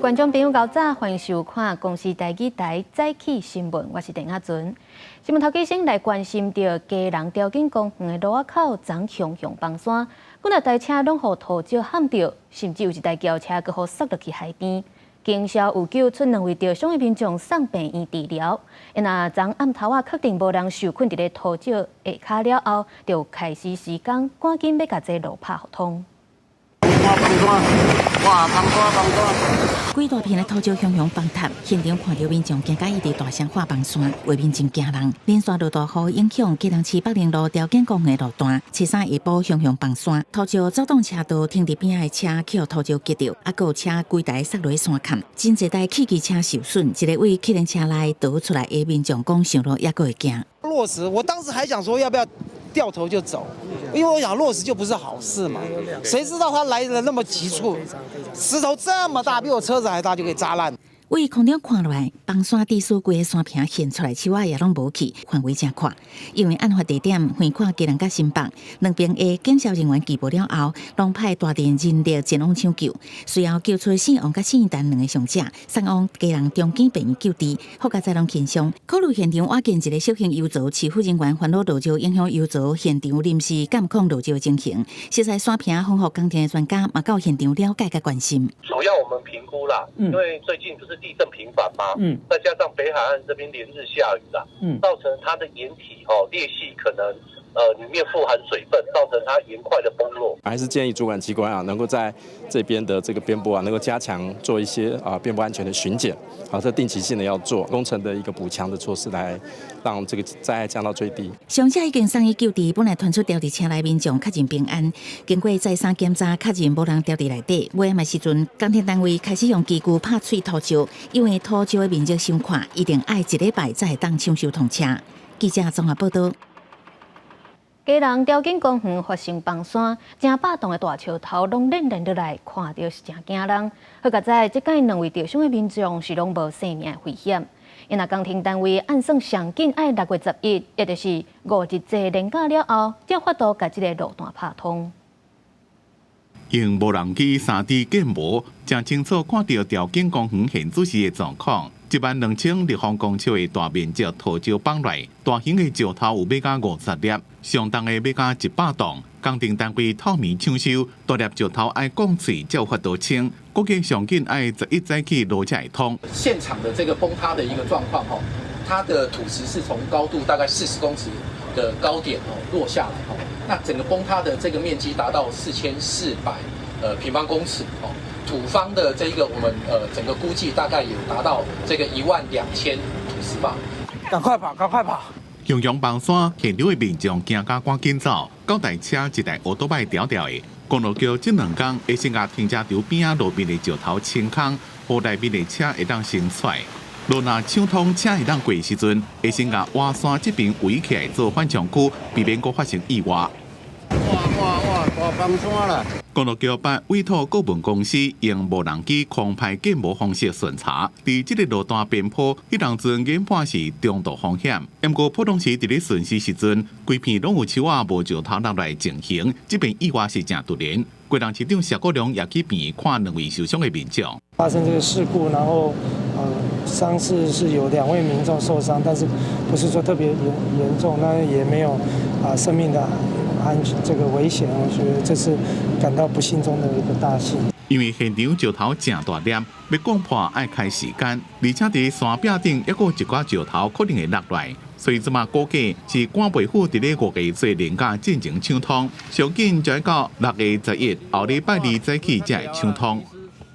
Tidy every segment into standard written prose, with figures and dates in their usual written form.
觀眾朋友，𠢕早，歡迎收看公視台語台早起新聞，我是鄧亞尊。新聞頭家先來關心著基隆調景公園的路仔口，昨雄雄崩山，幾若台車攏予土石撼著，甚至有一台轎車閣予摔落去海邊。警消有救出兩位著傷的民眾送病院治療。若昨暗頭仔確定無人受困佇咧土石下跤了後，就開始施工，趕緊欲共這路拍予通。哇！崩山崩山！幾大片的土石雄雄崩塌，現場看著民眾驚甲一直大聲喊崩山，畫面真驚人。連續落大雨影響基隆市北寧路調景公園路段，初三下晡雄雄崩山，土石阻擋車道，停佇邊仔的車去予土石擊著，啊，閣有車規台摔落山崁，真濟台汽機車受損。一個對客運車內逃出來的民眾講，想落猶閣會驚。落石，我當時還想說要不要掉頭就走，因為我想落石就不是好事嘛。誰知道它來得那麼急促，石頭這麼大，比我車子還大，就給砸爛。對空中看落來，崩山致使規个山坪現出來，樹仔也攏無去，範圍誠闊。因為案發地點橫跨基隆佮新北兩邊的警消人員拘捕了後，攏派大陣人力前往搶救，隨後救出姓王佮姓陳兩个傷者，送往基隆長庚病院救治，好佳哉攏輕傷。考慮現場挖見一个小型油槽，市府人員煩惱落石影響油槽現場臨時監控落石情形。熟似山坪防護工程的專家嘛到現場了解佮關心。主要我們評估啦，因為最近不是地震頻繁嗎？再加上北海岸這邊連日下雨啦，造成它的岩體裂隙可能裡面富含水分，造成它岩塊的崩落。還是建議主管機關啊，能夠在這邊的這個邊坡啊，能夠加強做一些啊邊坡安全的巡檢，好，這定期性的要做工程的一個補強的措施，來讓這個災害降到最低。傷者已經送醫救治，本來傳出牢佇車內民眾確認平安，經過再三檢查確認無人牢佇內底。尾暗的時陣，工程單位開始用機具拍碎土石，因為土石的面積傷闊，一定愛一禮拜才會當搶修通車。記者綜合報道。基隆調景公園發生崩山，成百棟的大石頭攏連連落來，看著是誠驚人。好佳哉，這擺兩位著傷的民眾是攏無性命危險。因為工程單位按算上緊愛6月11，也就是五日節連假了後，才法度共這个路段拍通。用無人機3D 建模，誠清楚看著調景公園現此時的狀況。1萬2000立方公尺的大面積土石崩來，大型的石頭有欲甲50粒，上重的欲甲100噸。工程單位透暝搶修，大粒石頭愛摃碎才有法度清，估計上緊愛11早起路才會通。現場的這個崩塌的一個狀況，吼，它的土石是從高度大概40公尺的高點哦落下來，吼，那整個崩塌的這個面積達到4400平方公尺，哦。土方的這個我們整個估計大概有達到這個1萬2000土石方。趕快跑，趕快跑！雄雄崩山，現場的民眾驚甲趕緊走，九台車一台烏多擺牢牢的。公路局這兩工會先共停車場邊仔路面的石頭清空，予內面的車會當先出來。路若搶通，車會當過時陣，會先共挖山這邊圍起來做緩衝區，避免閣發生意外。哇哇哇！大崩山啦！公路局辦委託顧問公司用無人機空拍建模方式巡查，佇這个路段邊坡，彼當陣研判是中度風險。毋過普通時佇咧巡視時陣，規片攏有樹仔無石頭落來情形，這邊意外是誠突然。基隆市長謝國樑也去病院看兩位受傷的民眾。發生這個事故，然後傷勢是有兩位民眾受傷，但是不是說特別嚴重，那也沒有啊生命的安全這個危險，我覺得這是感到不幸中的一個大幸。因為現場石頭誠大粒，欲摃破愛開時間，而且佇山壁頂猶閣有一寡石頭可能會落來，所以這馬估計是趕袂赴佇咧五月節連假進前搶通，上緊就愛到6月11後禮拜二早起才會搶通。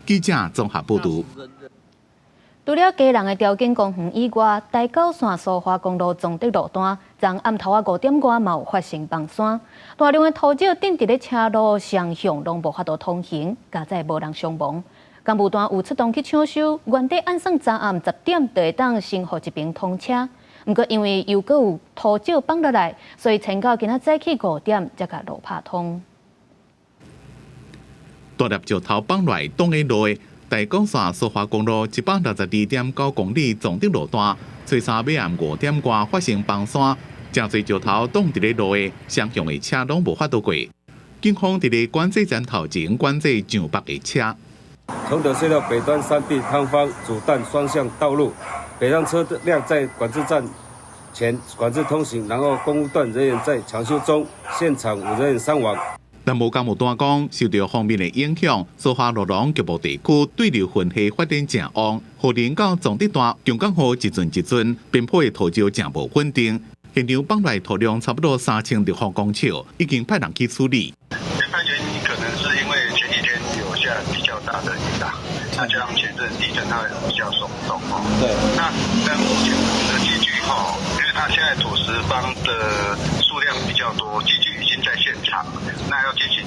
記者綜合報導。除了基隆的調景公園以外，台九線蘇花公路總德路段，昨暗頭仔5點外嘛有發生崩山，大量的土石擋佇咧車路雙向攏無法度通行，佳哉無人傷亡。工務單有出動去搶修，原底按算昨暗10點就會當先予一邊通車，毋過因為又閣有土石崩落來，所以延到今仔早起5點才共路拍通。大粒石頭崩來擋佇路的。台九線蘇花公路162.9公里總德路段，初三尾暗5點外發生崩山，誠濟石頭擋佇咧路的，雙向的車攏無法度過。警方佇咧管制站頭前管制上百个車。崇德隧道北端山壁坍方，阻斷雙向道路，北上車輛在管制站前管制通行，然後工務段人員在搶修中，現場無人員傷亡。南無工務單講，受著鋒面的影響，蘇花羅龍局部地區對流雲系發展誠旺，雨淋到崇德大，強降雨一陣一陣，邊坡的土石誠無穩定。現場崩來土量差不多3000立方公尺，已經派人去處理。研判原因可能是因為前幾天有下比較大的雨啦，那加上前陣地震它比較鬆動哦。對。那但目前我們的機具哈，因為它現在土石方的數量比較多，機具已經在現場，那要進行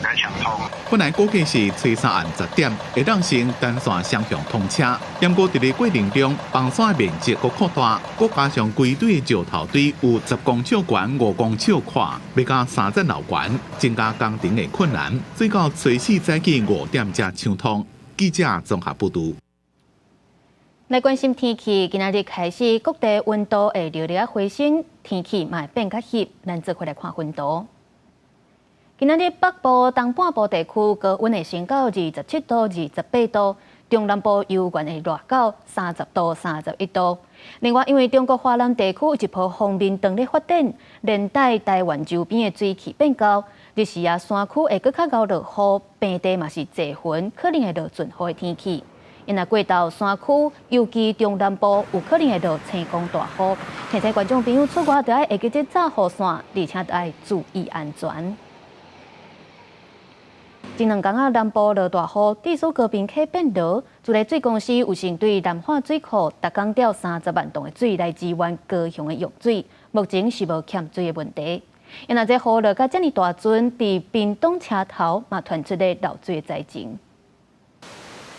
來搶通。本來估計是初三暗10點會當先單線雙向通車，不過佇咧過程中，崩山面積閣擴大，閣加上規堆的石頭堆有10公尺懸、5公尺闊，欲共三層樓懸，增加工程的困難。最到初四早起5點才搶通。記者綜合報導。來關心天氣，今仔日開始各地溫度會略略回升，天氣嘛會變較翕。咱做伙來看溫度。今仔日北部、東半部地區高溫會升到27度、28度，中南部猶原會熱到30度、31度。另外，因為中國華南地區有一波鋒面正咧發展，連帶台灣周邊的水汽變高，日時啊山區會閣較𠢕落雨，平地嘛是濟雲，可能會落陣雨的天氣。因若過晝山區，尤其中南部有可能會落青光大雨，提醒觀眾朋友出外著愛會記得罩雨傘，而且愛注意安全。前兩工仔南部落大雨，致使高屏溪變濁，自來水公司有先對南化水庫逐工調30萬噸的水來支援高雄的用水，目前是無欠水的問題。因若這雨落甲遮爾大陣，佇屏東車頭嘛傳出咧漏水的災情。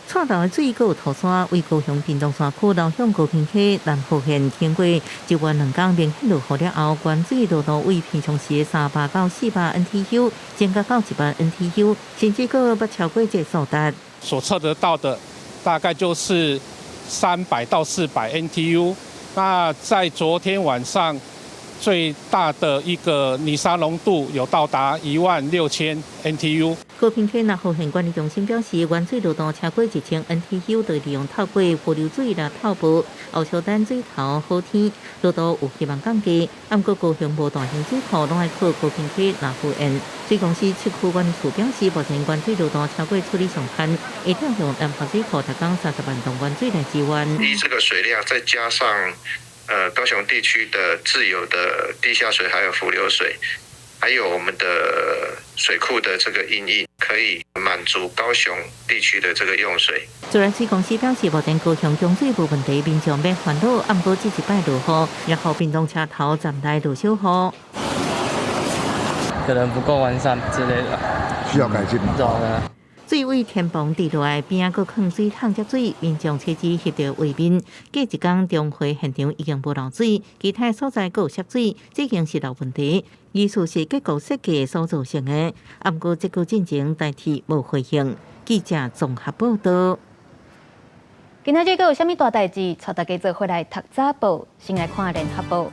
蔡流的水閣有土沙，為高雄屏東山區流向高屏溪南湖縣，經過一月兩工連續落雨了後，原水濃度為平常時的300到400 NTU，增加到1萬 NTU，甚至閣捌超過這個數值。所測得到的大概就是300到400 NTU。那在昨天晚上，最大的一個泥沙濃度有到達16,000 NTU。高屏溪南湖縣管理中心表示，原水濃度超過1000 NTU，就利用透過伏流水來透報，後續等水頭好天，濃度有希望降低。毋過高雄無大型水庫，攏愛靠高屏溪南湖縣水公司七區管理處表示，目前原水濃度超過處理上限，會調用南化水庫逐工30萬噸原水來支援。以這個水量，再加上高雄地區的自有的地下水，還有伏流水，還有我們的水庫的這個營運，可以滿足高雄地區的這個用水。自來水公司表示，目前高雄供水無問題，民眾免煩惱。毋過這一擺落雨，然後屏東車頭站內落小雨，可能不夠完善之類的，需要改進嗎？水位天崩地落來，邊仔閣囥水桶接水，民眾車子翕著畫面。過一工中會現場已經無漏水，其他所在閣有涉水，這已經是老問題。疑似是結構設計所造成的，毋過這個進前代替無回應。記者綜合報導。今仔日閣有啥物大代誌？帶大家做伙來讀早報，先來看聯合報。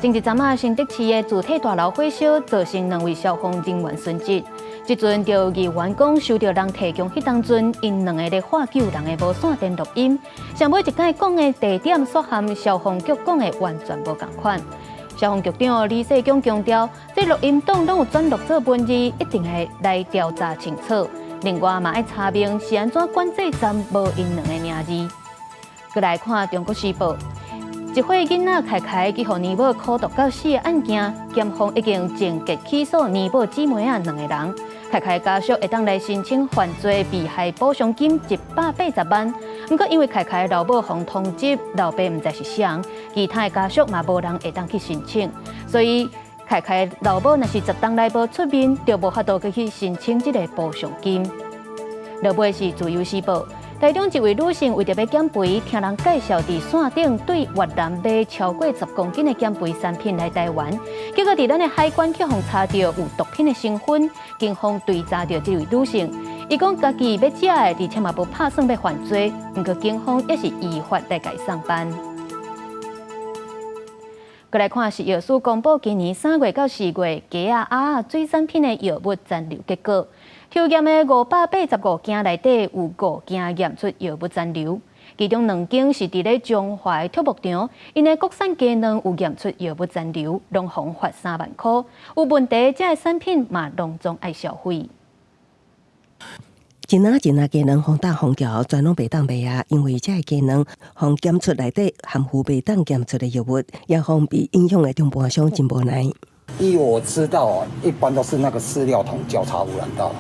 前一陣仔，新竹市的自體大樓火燒，造成兩位消防人員殉職。這陣就議員講，收著人提供彼當陣，𪜶兩个咧喝救人的無線電錄音，上尾一擺講的地點，煞和消防局講的完全無仝款。消防局長李世強強調，這錄音檔攏有轉錄做文字，一定會來調查清楚。另外嘛，愛查明是按怎管制站無𪜶兩个名字。閣來看《中國時報》。一伙囡仔凱凱去予尼母苦毒到死的案件，檢方已經終結起訴尼母姊妹仔兩个人。凱凱家屬會當來申請犯罪被害補償金180萬。毋過因為凱凱老母予通緝，老爸毋知是誰，其他的家屬嘛無人會當去申請，所以凱凱老母若是十冬來無出面，就無法度去申請這个補償金。落尾是自由時報。台中一位女性為著欲減肥，聽人介紹佇線頂對越南買超過10公斤的減肥產品來台灣，結果佇咱的海關去予查著有毒品的成分，警方追查著這位女性，伊講家己欲食的，而且嘛無拍算欲犯罪，毋過警方也是依法來共伊送辦。閣來看食藥署公布今年3月到4月雞仔、鴨仔水產品的藥物殘留結果。抽驗的585件內底有五件驗出藥物殘留，其中兩間是佇咧彰化的畜牧場，𪜶的國產雞卵有驗出藥物殘留，攏予罰3萬箍。有問題，這个產品嘛攏總愛銷毀。一籃一籃雞卵予打封條，全攏袂當賣啊！因為這个雞卵予檢出內底含有袂當檢出的藥物，也予被影響的中盤商真無奈。依我知道，一般都是那個飼料桶交叉污染到。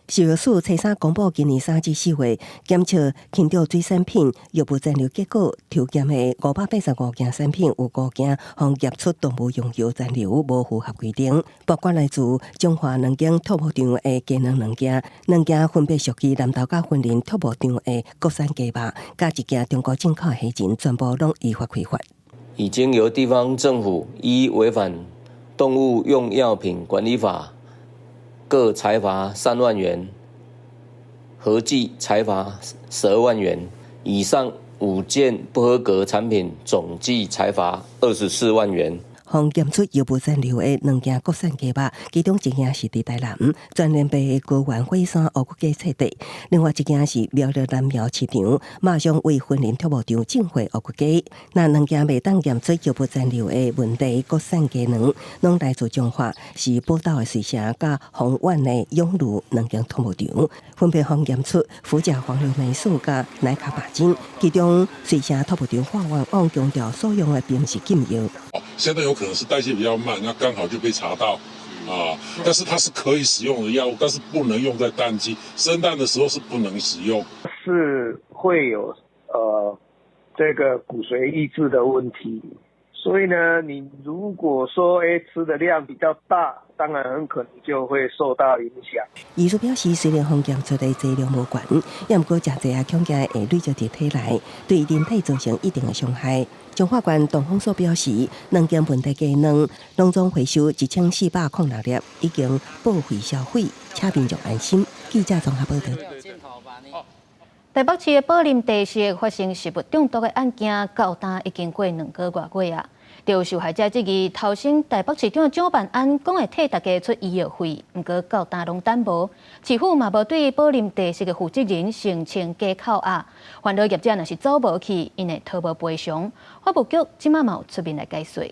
食藥署初三公布，今年3至4月檢測禽畜水產品藥物殘留結果，抽檢的585件產品有五件予驗出動物用藥殘留無符合規定，包括來自彰化兩間畜牧場的雞卵兩件，兩件分別屬於南投佮雲林畜牧場的國產雞肉，佮一件中國進口蝦仁，全部攏依法開罰。已經由地方政府依違反動物用藥品管理法，各裁罰3萬元，合計裁罰12萬元。以上五件不合格產品總計裁罰24萬元。予檢出藥物殘留的兩件國產雞肉，其中一件是佇台南全聯白的高原火山烏骨雞冊地，另外一件是苗栗南苗市場馬上為雲林畜牧場進貨烏骨雞。那兩件袂當驗出藥物殘留的問題國產雞卵，攏來自彰化，是寶島的瑞城佮豐原的永如兩間畜牧場，分別予驗出氟甲黃硫霉素佮奈卡巴金。其中瑞城畜牧場化驗往強調所用的並毋是禁藥。現在有可能是代謝比較慢，那剛好就被查到啊。但是它是可以使用的藥物，但是不能用在蛋雞生蛋的時候是不能使用。是會有這個骨髓抑制的問題，所以呢，你如果說吃的量比較大，當然很可能就會受到影響。醫師表示，雖然予檢出的劑量無懸，也毋過食濟啊，恐驚會累積佇體內，對人體造成一定的傷害。彰化縣動防所表示，兩件問題雞卵攏總回收1406粒，已經報廢銷毀，請民眾安心。記者綜合報道。台北市的寶林茶室發生食物中毒的案件，到今已經過2個外月啊。就受害者質疑，頭先台北市長蔣萬安講會替大家出醫藥費，毋過到今攏等無，市府嘛無對寶林茶室的負責人聲稱假扣押，煩惱業者若是走無去，𪜶會討無賠償。法務局這馬嘛有出面來解說。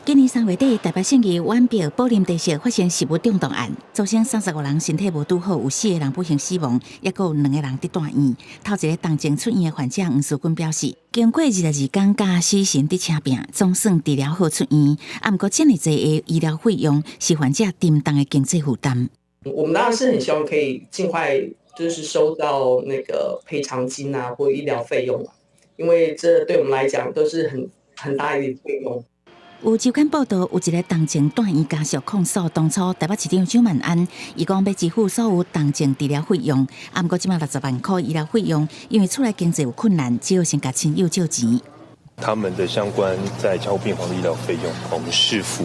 今年3月底，台北信義宛北寶林茶室發生食物中毒案，造成35人身體無拄好，有四個人不幸死亡，抑閣有兩個人佇住院。頭一个重症出院的患者黃淑君表示，經過22天佮死神佇車拚，總算治療好出院。啊，毋過這麼濟的醫療費用是患者沉重的經濟負擔。我們當然是很希望可以盡快就是收到那個賠償金啊，或醫療費用，因為這對我們來講都是很大一筆費用。有週刊報道，有一個重症住院家屬控訴，當初台北市長蔣萬安，伊講欲支付所有重症治療費用，啊，毋過這馬60萬箍醫療費用，因為厝內經濟有困難，只好先共親友借錢。他們的相關在加護病房的醫療費用，我們市府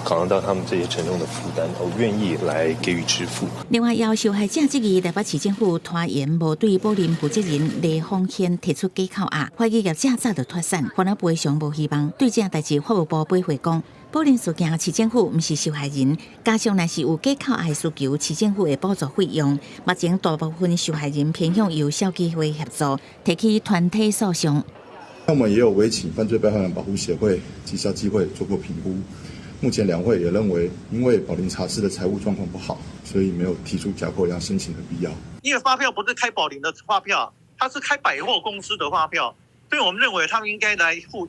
考量到他們這些沉重的負擔，都願意來給予支付。另外，有受害者質疑台北市政府拖延無對寶林負責人黎鳳軒提出假扣押，懷疑業者早就脫散，煩惱賠償無希望。對這代誌，法務部回覆講，寶林事件市政府毋是受害人，加上若是有假扣押需求，市政府會補助費用。目前大部分受害人偏向由消基會協助提起團體訴訟。那我們也有委請犯罪被害人保護協會及消基會做過評估，目前兩會也認為，因為寶林茶室的財務狀況不好，所以沒有提出假扣押申請的必要。因為發票不是開寶林的發票，它是開百貨公司的發票，所以我們認為他們應該來負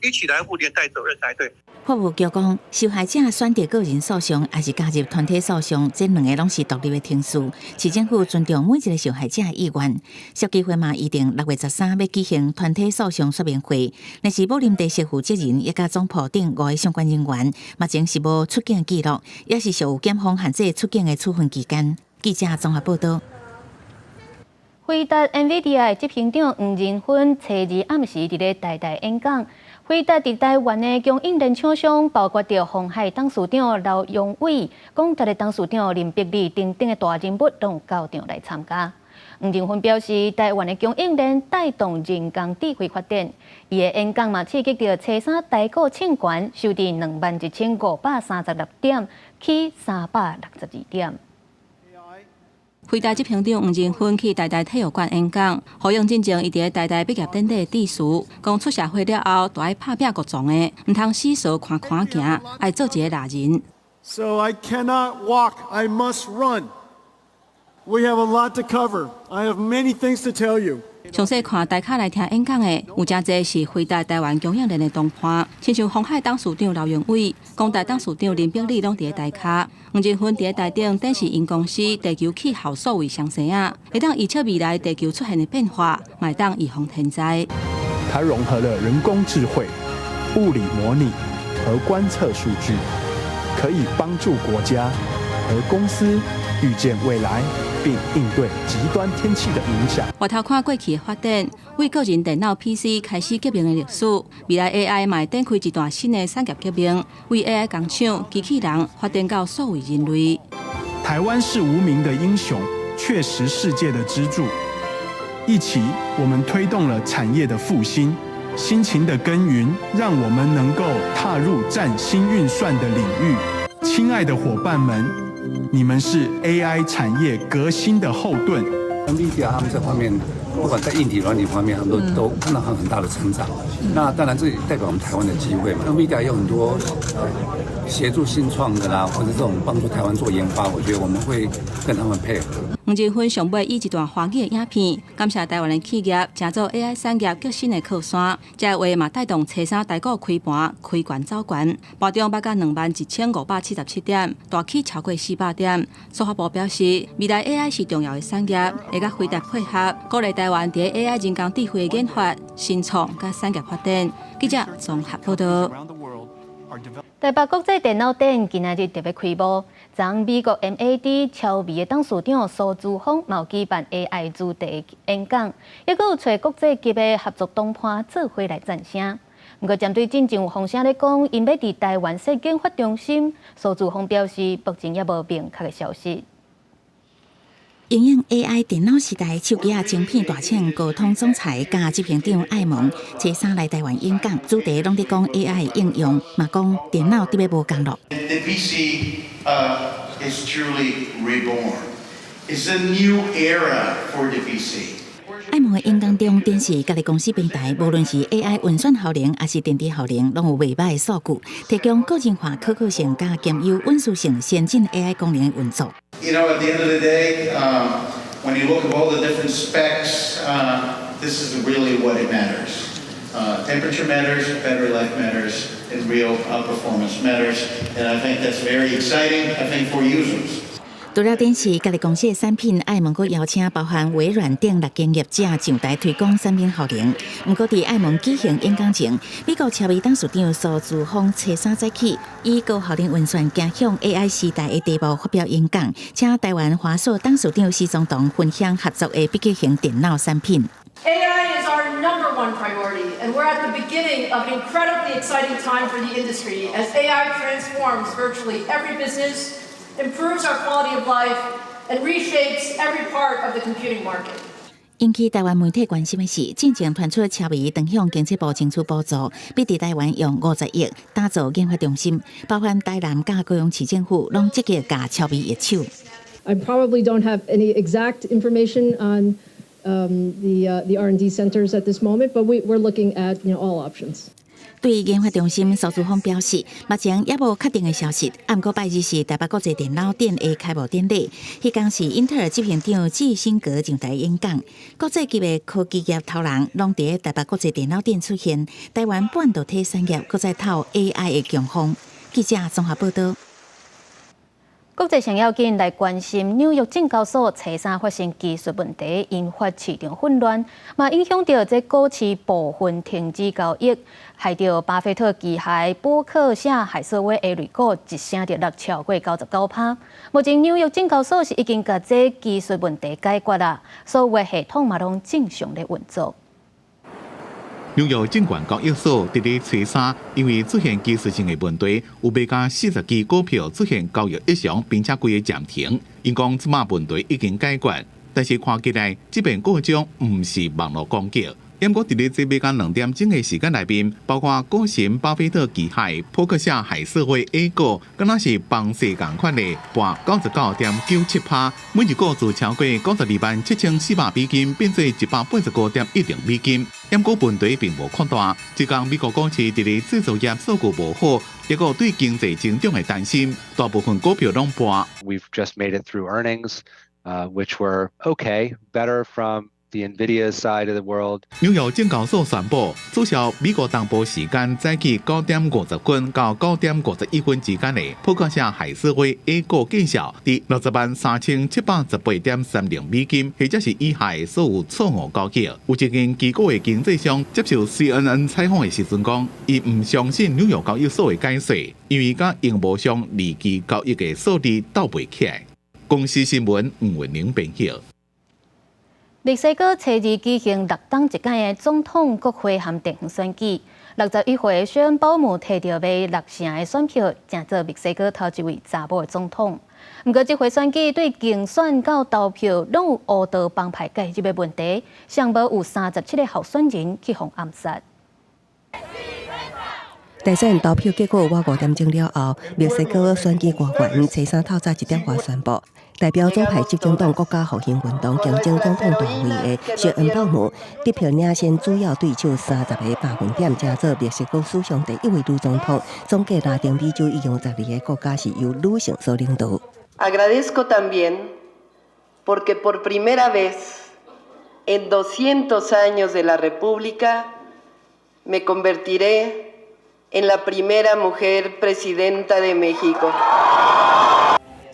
一起來負連帶責任才對。法務局講，受害者選擇個人訴訟，抑是加入團體訴訟，這兩个攏是獨立的程序。市政府尊重每一个受害者的意願。消基會嘛，預定6月13欲舉行團體訴訟說明會。若是寶林茶室負責人，以及總鋪等五个相關人員，目前是無出境記錄，也是屬檢方限制出境的處分期間。記者綜合報道。輝達 NVIDIA 的執行長黃仁勳，初二暗時佇咧台大演講。輝達佇台灣的供應鏈廠商，包括著鴻海董事長劉揚偉、廣達的董事長林碧利等等的大人物，攏到場來參加。黃仁勳表示，台灣的供應鏈帶動人工智慧發展，伊的演講嘛刺激著初三台股衝懸，收佇21,536點，起362點。輝達執行長黃仁勳去台大體育館演講，呼應進前伊佇台大畢業典禮致辭，講出社會了後，著愛拍拚國撞的，毋通死趖看看行，愛做一个獵人。 So I cannot walk, I must run. We have a lot to cover. I have many things to tell you. 詳細看台跤來聽演講的，有誠濟是輝達台灣供應鏈的同伴，親像鴻海董事長劉揚偉、廣達董事長林秉禮攏佇咧台跤。黃仁勳佇咧台頂展示𪜶公司地球氣候數位雙生仔，會當預測未來地球出現的變化，嘛會當預防天災。它融合了人工智慧、物理模擬和觀測數據，可以幫助國家和公司預見未來，並應對極端天氣的影響。回頭看過去的發展，為個人電腦 PC 開始革命的歷史，未來 AI 嘛會展開一段新的產業革命，為 AI 工廠、機器人發展到數位人類。台灣是無名的英雄，卻是世界的支柱。一起，我們推動了產業的復興，辛勤的耕耘，讓我們能夠踏入嶄新運算的領域。親愛的夥伴們，你們是 AI 產業革新的後盾。 NVIDIA 他們這方面，不管在硬體、軟體方面，他們都看到很大的成長。那當然，這也代表我們台灣的機會嘛。NVIDIA 有很多協助新創的啦，或者這種幫助台灣做研發，我覺得我們會跟他們配合。黃仁勳上尾以一段華語的影片，感謝台灣的企業，成做 AI 產業革新的靠山。這話嘛帶動初三台股開盤開懸走懸，盤中捌到21,577點，大起超過400點。數發部表示，未來 AI 是重要的產業，會佮輝達配合，鼓勵台灣佇 AI 人工智慧的研發、新創佮產業發展。記者綜合報道。台北國際電腦展今仔日特別開幕，昨美國 MAD 超微的董事長蘇姿豐嘛有舉辦 AI 主題演講，抑閣有揣國際級的合作同伴做伙來贊聲。毋過針對進前有風聲咧講，𪜶欲佇台灣設研發中心，蘇姿豐表示，目前猶無明確的消息。應用 AI 電腦時代，手機仔晶片大廠高通總裁佮執行長艾蒙，初三來台灣演講，主題攏佇講 AI 應用，嘛講電腦得欲無仝囉。 The PC is truly reborn. It's a new era for the PC. 艾蒙的演講中，展示家己公司平台，無論是 AI 運算效能，抑是電池效能，攏有袂䆀的數據，提供個人化可靠性佮兼有穩定性先進 AI 功能的運作。 At the end of the day, when you look at all the different specs, this is really what it matters. Temperature matters, battery life matters, and real performance matters. And I think that's very exciting, I think, for users. 除了展示家己公司的產品，艾蒙閣邀請包含微軟等六間業者上台推廣產品效能。毋過，佇艾蒙舉行演講前，美國超微董事長蘇姿豐初三早起，以高效能運算走向 AI 時代的題目發表演講，請台灣華碩董事長施宗棠分享合作的筆記型電腦產品。 AI is our number one priority, and we're at the beginning of an incredibly exciting time for the industry as AI transforms virtually every business, improves our quality of life, and reshapes every part of the computing market. 引起台灣媒體關心的是，進前傳出超微當向經濟部爭取補助，欲佇台灣用50億打造研發中心，包含台南佮高雄市政府攏積極共超微握手。 I probably don't have any exact information on the R&D centers at this moment, but we're looking at all options. 對研發中心，蘇姿豐表示，目前猶無確定的消息。毋過拜日是台北國際電腦展的開幕典禮，彼工是英特爾執行長基辛格上台演講，國際級的科技業頭人攏佇台北國際電腦展出現。台灣半導體產業閣再透 AI 的強風。記者綜合報道。國際上要緊來關心紐約證交所初三發生技術問題，引發市場混亂，嘛影響著這股市部分停止交易，害著巴菲特旗下波克夏海瑟威的類股一聲就落超過99%。目前紐約證交所是已經共這技術問題解決啦，所有系統嘛攏正常咧運作。紐約證券交易所佇咧初三，因為出現技術性的問題，有賣共40支股票出現交易異常，並且規个暫停。𪜶講這馬問題已經解決，但是看起來，這遍故障毋是網路攻擊。毋過佇咧這欲到2點鐘的時間內面，包括股神巴菲特旗下波克夏海瑟威 A 股，敢若是邦勢仝款的，跋99.97%，每一股自超過927,400美金，變做185.10美金。毋過問題並無擴大，這工美國股市佇咧製造業數據無好，抑閣對經濟增長的擔心，大部分股票攏跋。 We've just made it through earnings, which were okay, better from the Nvidia side of the world. 紐約證交所宣布取消美國東部時間早起9點50分到9點51分之間的波克夏海瑟威 A 股見效，佇603,718.30美金，或者是以下的所有錯誤交易。有一間機構的經紀商接受 CNN 採訪的時陣講，伊毋相信紐約交易所的解說，因為佮熒幕上離奇交易的數字鬥袂起來。公視新聞吳文玲編譯。墨西哥初二舉行六冬一屆的總統、國會和地方選舉。61歲雪恩鮑姆提著欲六成的選票，成做墨西哥頭一位查某的總統。毋過，這回選舉對競選到投票攏有烏道幫派介入的問題，上無有37個候選人去予暗殺。大選投票結果倚5點鐘了後，墨西哥選舉官員初三透早1點外宣布，代表左派執政黨國家復興運動競爭總統大位的雪恩鮑姆得票領先主要對手30個百分點，成做墨西哥史上第一位女總統。總計拉丁美洲一共12個國家是由女性所領導。 Agradezco también porque por primera vez en 200 años de la República me convertiré en la primera mujer presidenta de México。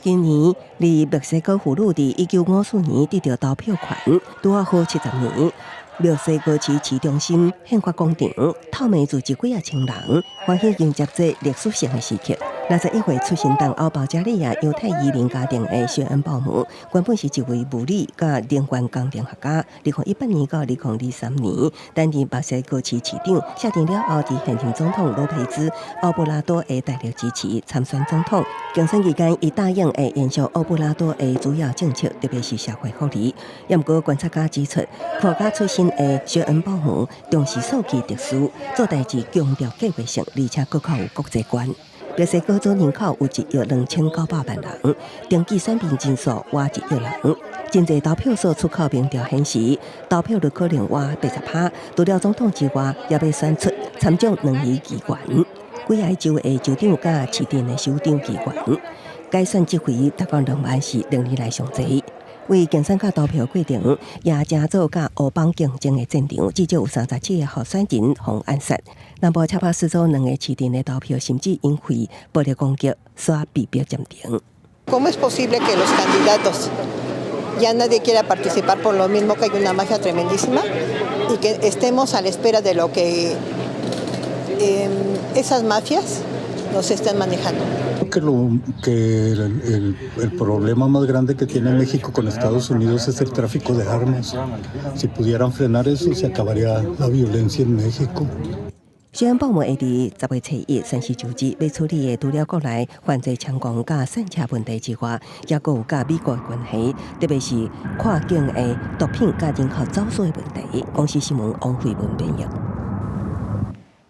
今年，離墨西哥婦女佇1954年得著投票權，拄仔好70年。墨西哥市市中心憲法廣場透明聚集幾仔千人，歡喜迎接這歷史性的時刻。61歲出身東歐保加利亞猶太移民家庭的雪恩鮑姆，原本是一位物理佮能源工程學家。2018年到2023年，擔任墨西哥市市長。卸任了後，佇現任總統羅培茲奧布拉多的大力支持參選總統。競選期間，伊答應會延續奧布拉多的主要政策，特別是社會福利。毋過觀察家指出，科學家出身的雪恩鮑姆重視數據特殊，做代誌強調計劃性，而且閣較有國際觀。墨西哥總人口有1億2900萬人，登記選民人數倚1億人。真濟投票所出口民調顯示，投票率可能倚80%。除了總統之外，也欲選出參眾兩院議員、幾个州的州長佮市鎮的首長議員。改選這回達到2萬是歷年來上濟。為競選佮投票過程，也成做佮烏幫競爭的戰場，至少有37個候選人予暗殺。南部恰帕斯州兩個市鎮的投票，甚至因為暴力攻擊，煞被迫暫停。 ¿Cómo es posible que los candidatos ya nadie quiera participar por lo mismo que hay una mafia tremendísima y que estemos a la espera de lo que esas mafias nos están manejando? Que el problema más grande que tiene México con Estados Unidos es el tráfico de armas. Si pudieran frenar eso, se acabaría la violencia en México. 雪恩鮑姆會佇10月初一宣誓就職，欲處理的除了國內犯罪猖狂佮散車問題之外，抑閣有佮美國的關係，特別是跨境的毒品佮人口走私的問題。公視新聞王慧文編譯。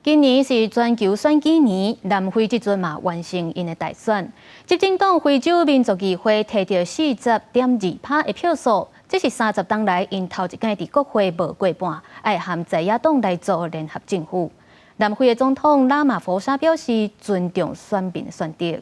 今年是全球選舉年，南非這陣嘛完成𪜶的大選。執政黨非洲民族議會提著40.2%的票數，這是30冬來𪜶頭一擺佇國會無過半，愛和在野黨來組聯合政府。南非的總統拉馬佛沙表示尊重選民的選擇。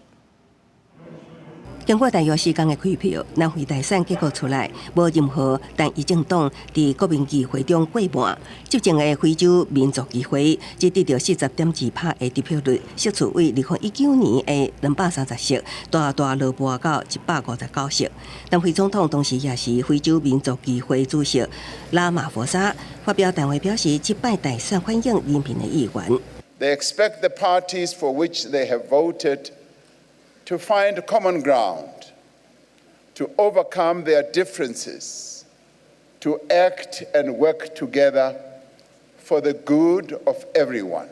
經過大約4工的開票，南非大選結果出來，無任何單一政黨佇國民議會中過半。執政的非洲民族議會只得著40.2%的得票率，席次為2019年的230席，大大落跋到159席。南非總統同時也是非洲民族議會主席拉馬佛沙發表談話表示，這擺大選反映人民的意願。 They expect the parties for which they have voted to find common ground, to overcome their differences, to act and work together for the good of everyone.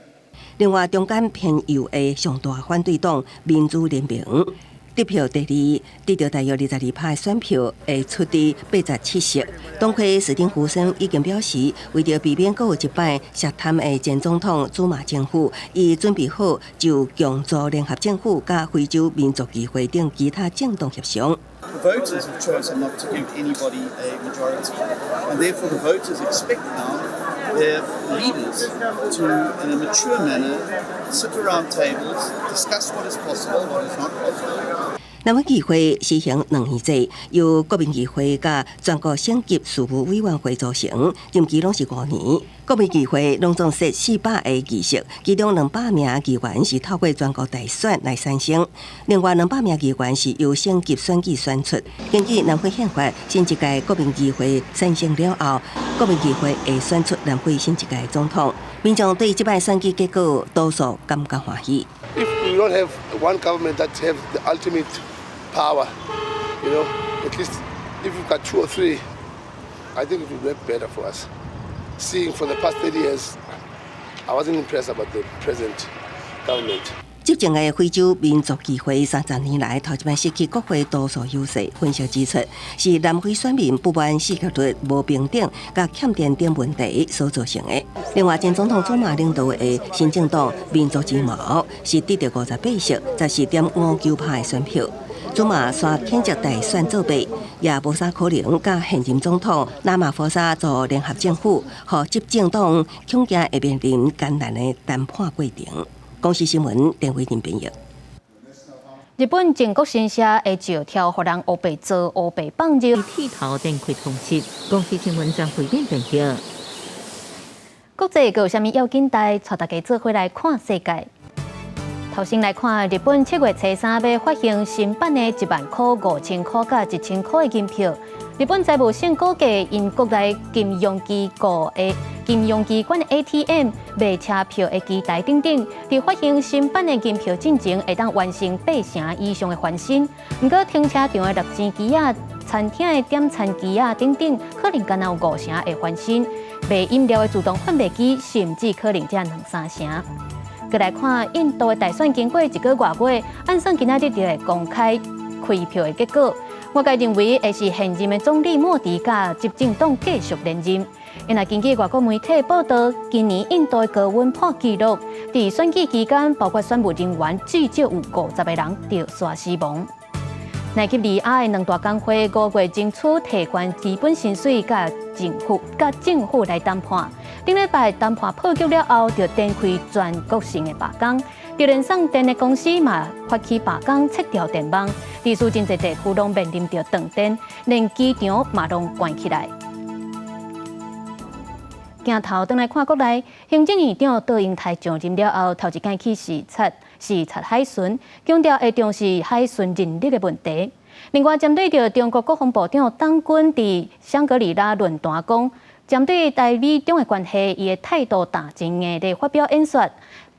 另外，中間偏右的上大反對黨民主聯盟，得票第二，得著大約22%的選票，會出佇87席。黨魁史汀夫森已經表示，為著避免閣有一擺涉貪的前總統祖馬政府，伊準備好就共組聯合政府佮非洲民族議會等其他政黨協商。 The voters have chosen not to give anybody a majority, and therefore the voters expect now their leaders to, in a mature manner, sit around tables, discuss what is possible, what is not possible. 南非議會實行兩院制，由國民議會佮全國省級事務委員會組成，任期攏是5年。國民議會攏總設400個議席，其中200名議員是透過全國大選來產生，另外200名議員是由省級選舉選出。根據南非憲法，新一屆國民議會產生了後，國民議會會選出南非新一屆總統。民眾對這擺選舉結果多數感覺歡喜。 If we don't have one government that have the ultimate power, at least if you've got two or three, I think it would work better for us. Seeing for the past 30 years, I wasn't impressed about the present government. 執政的非洲民族議會30年來頭一擺失去國會多數優勢，分析指出是南非選民不滿失業率無平等、佮欠電等問題所造成的。另外，前總統祖馬領導的新政黨民族之矛是得著58席，14.59%的選票。祖馬煞譴責大選作弊，也無啥可能佮現任總統拉馬福薩組聯合政府，予執政黨恐驚會面臨艱難的談判過程。公視新聞，電偉人編譯。日本靖國神社的石柱，予人烏白做烏白放尿。剃頭電開通緝。公視新聞張惠敏編譯。國際閣有啥物要緊代？帶大家做伙來看世界。頭先來看，日本7月初三欲發行新版的1萬塊、5000塊佮1000塊的銀票。日本財務省估計，𪜶國內金融機構的金融機關 ATM 賣車票的機台等等，佇發行新版的銀票進前，會當完成八成以上的翻新。毋過停車場的六錢機仔、餐廳的點餐機仔等等，可能干焦有五成會翻新。賣飲料的自動販賣機，甚至可能才兩三成。閣來看印度的大選經過一個外月，按算今仔日就會公開開票的結果。外界認為會是現任的總理莫迪佮執政黨繼續連任。因為根據外國媒體報道，今年印度的高溫破紀錄，佇選舉期間，包括選務人員至少有50個人著紲死亡。奈及利亞的兩大工會5月爭取提懸基本薪水，佮政府來談判。頂禮拜談判破局了後，就展開全國性的罷工。就連送電的公司嘛發起罷工，切斷電網，致使真濟地區攏面臨著斷電，連機場嘛攏關起來。鏡頭轉來看國內，行政院長卓榮泰上任了後，頭一擺去視察海巡，強調會重視海巡人力的問題。另外，針對著中國國防部長黨軍佇香格里拉論壇講，針對台美中的關係，伊的態度彈真硬咧發表演說。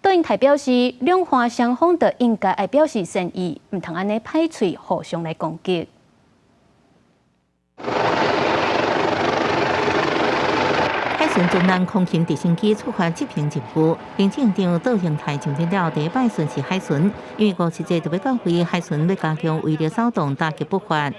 卓榮泰表示，兩岸雙方就應該愛表示善意，毋通按呢歹喙互相來攻擊。海巡中南空勤直升機觸發執行任務，行政長卓榮泰上任了第一擺巡視海巡，因為50節特別到位，海巡欲加強威力掃動，打擊不法。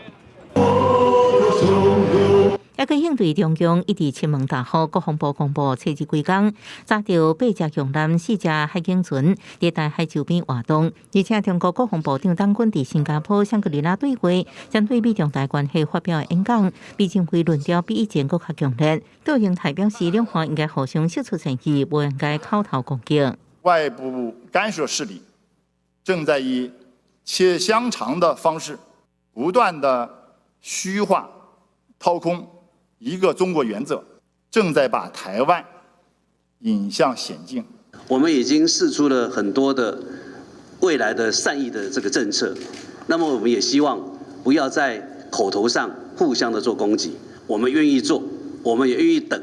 抑閣應對中共一直侵門踏戶，國防部公布初二規工查著八隻強艦、四隻海警船佇台海周邊活動，而且中國國防部長黨軍佇新加坡香格里拉對話，針對美中台關係發表演講，被認為論調比以前閣較強烈。卓榮泰表示，兩岸應該互相釋出善意，無應該口頭攻擊。外部干涉勢力正在以切香腸的方式，不斷的虛化、掏空一個中國原則，正在把台灣引向險境。我們已經釋出了很多的未來的善意的這個政策，那麼我們也希望不要在口頭上互相的做攻擊。我們願意做，我們也願意等，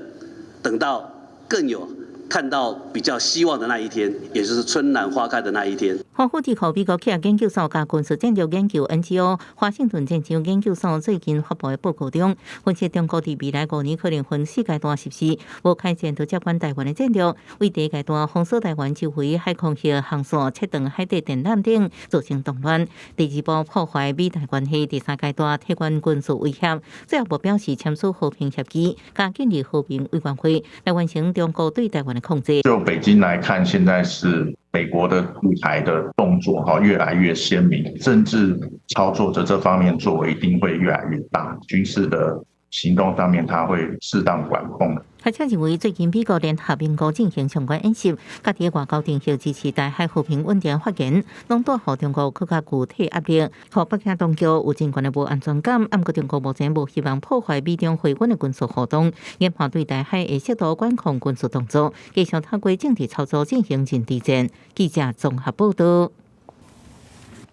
等到更有看到比較希望的那一天，也就是春暖花開的那一天。華府智庫美國企業研究所佮軍事戰略研究 NGO 華盛頓戰爭研究所最近發布的報告中，分析中國佇未來5年可能分四階段實施無開戰就接管台灣的戰略，為第一階段封鎖台灣周圍海空域航線、切斷海底電纜等，造成動亂；第二步破壞美台關係；第三階段提懸軍事威脅；最後目標是簽署和平協議，佮建立和平委員會來完成中國對台灣的控制。就北京來看，現在是美國的對台的動作哈越來越鮮明，政治操作者這方面作為一定會越來越大，軍事的行動上面，他會適當管控。學者認為，最近美國聯合英國進行相關演習，佮佇外交場合支持台海和平穩定發言，攏帶予中國閣較具體壓力，予北京當局有真懸的無安全感。毋過中國目前無希望破壞美中維穩的軍事互動，研判對台海會適度管控軍事動作，繼續透過政治操作進行認知戰。記者綜合報道。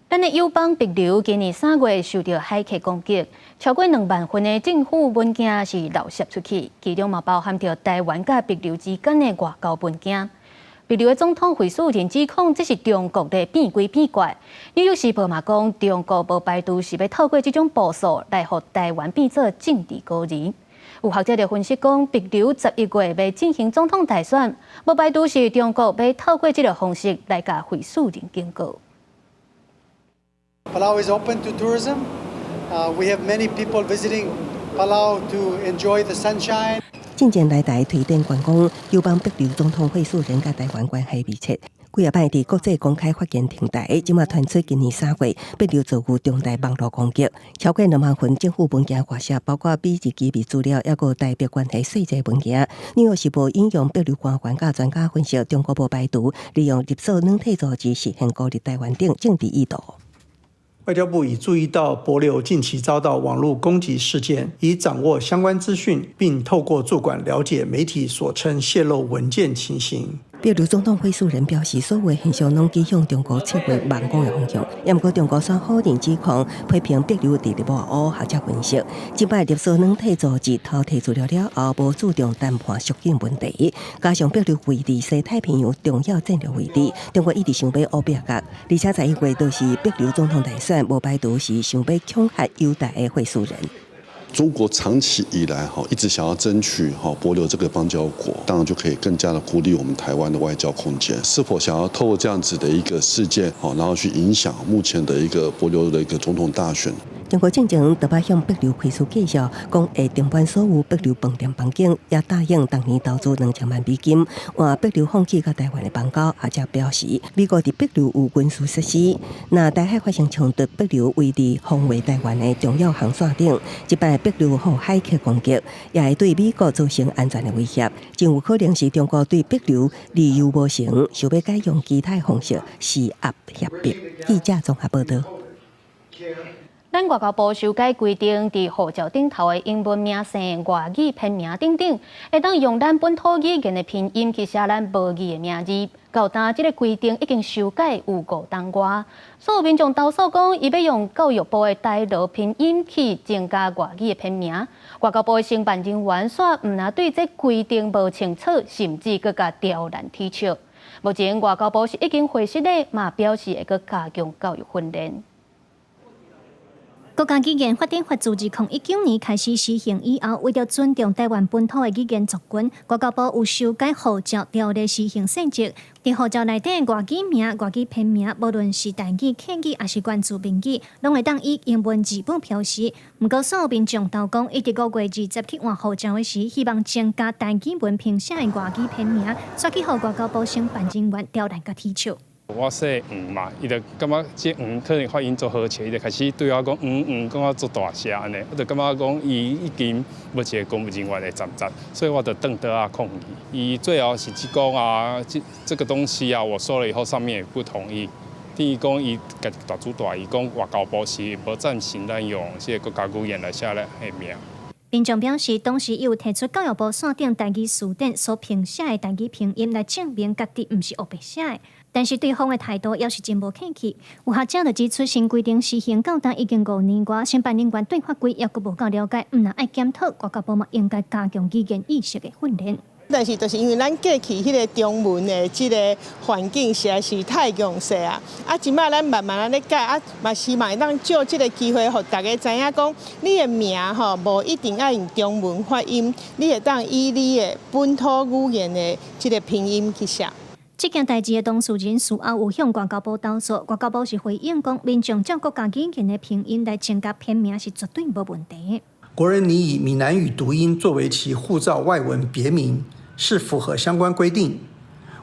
咱的友邦帛琉今年3月受著駭客攻擊，超過2萬份的政府文件是漏洩出去，其中嘛包含著台灣佮帛琉之間的外交文件。帛琉的總統惠恕仁指控這是中國咧變鬼變怪。紐約時報嘛講，中國無排除是欲透過這種部署來予台灣變做政治孤兒。有學者就分析講，帛琉11月欲進行總統大選，無排除是中國欲透過這个方式來共惠恕仁警告。 Palau is open to tourism. We have many people visiting Palau to enjoy the sunshine. 進前來台推展觀光，友邦帛琉總統惠恕仁佮台灣關係密切。幾仔擺佇國際公開發言停台，這馬傳出今年3月帛琉遭遇重大網路攻擊，超過2萬份政府文件外洩，包括美日機密資料，抑閣台帛關係細節文件。紐約時報引用帛琉官員佮專家分析，中國無排除利用勒索軟體組織實現孤立台灣等政治意圖。外交部已注意到帛琉近期遭到網路攻擊事件，已掌握相關資訊，並透過駐館了解媒體所稱洩露文件情形。帛琉總統惠恕仁表示，所有現象攏指向中國策劃網攻的方向。毋過中國煞否認指控，批評帛琉佇咧抹烏。學者分析，這擺勒索軟體組織偷提資料了後，無注重談判縮緊問題，加上帛琉位佇西太平洋重要戰略位置，中國一直想欲烏壁角，而且11月就是帛琉總統大選，無排除是想欲恐嚇友台的惠恕仁。中國長期以來哈一直想要爭取哈帛琉這個邦交國，當然就可以更加的孤立我們台灣的外交空間。是否想要透過這樣子的一個事件，然後去影響目前的一個帛琉的一個總統大選？中國進前特擺向帛琉開出介紹，講會停辦所有帛琉飯店房間，也答應逐年投資2000萬美金，換帛琉放棄佮台灣的邦交。學者表示，美國佇帛琉有軍事設施，若台海發生衝突，帛琉位佇防衛台灣的重要航線頂，這擺帛琉予駭客攻擊，也會對美國造成安全的威脅，真有可能是中國對帛琉利誘無成，想欲改用其他方式施壓脅迫。記者綜合報道。咱外交部修改規定，佇護照頂頭的英文名姓、外語片名等等，會當用咱本土語言的拼音去寫咱母語的名字。到今這个規定已經修改有5冬外，所有民眾投訴講，伊欲用教育部的台羅拼音去增加外語的片名。外交部的承辦人員煞毋但對這規定無清楚，甚至閣共刁難啼笑。目前外交部是已經回實咧，嘛表示會閣加強教育訓練。國家語言發展法自2019年開始施行以後，為著尊重台灣本土的語言族群，外交部有修改護照條例施行細則。佇護照內底外語名、外語片名，無論是台語、客語抑是原住民語，攏會當以英文字母標示。毋過，所有民眾投講，伊佇5月20去換護照的時，希望增加台語文拼寫的外語片名，煞去予外交部承辦人員刁難共啼笑。我姓黃嘛，伊就感覺這黃可能發音足好笑，伊就開始對我講黃黃，講甲足大聲按呢，我就感覺講伊已經無一个公務人員的站站，所以我就轉桌仔抗議。伊最後是講啊，這個東西啊，我說了以後，上面也不同意。伊講伊家己大主大意講外交部是無贊成咱用這个國家語言來寫咧的名。民眾表示，當時伊有提出教育部線頂台語辭典所拼寫的台語拼音來證明家己毋是烏白寫的，但是對方的態度猶是真無客氣。有學者就指出，新規定施行到今已經5年外，承辦人員對法規猶閣無夠了解，毋但愛檢討，外交部嘛應該加強語言意識的訓練。但是就是因為咱過去彼个中文的這个環境實在是太強勢啊！啊，這擺咱慢慢仔咧改，啊，嘛希望會當借這个機會，予大家知影講，你的名吼無一定愛用中文發音，你會當以你的本土語言的這个拼音去寫。這件代誌的當事人事後有向外交部投訴，外交部是回應講，民眾照國家語言的拼音來增加片名是絕對無問題。國人擬以閩南語讀音作為其護照外文別名，是符合相關規定。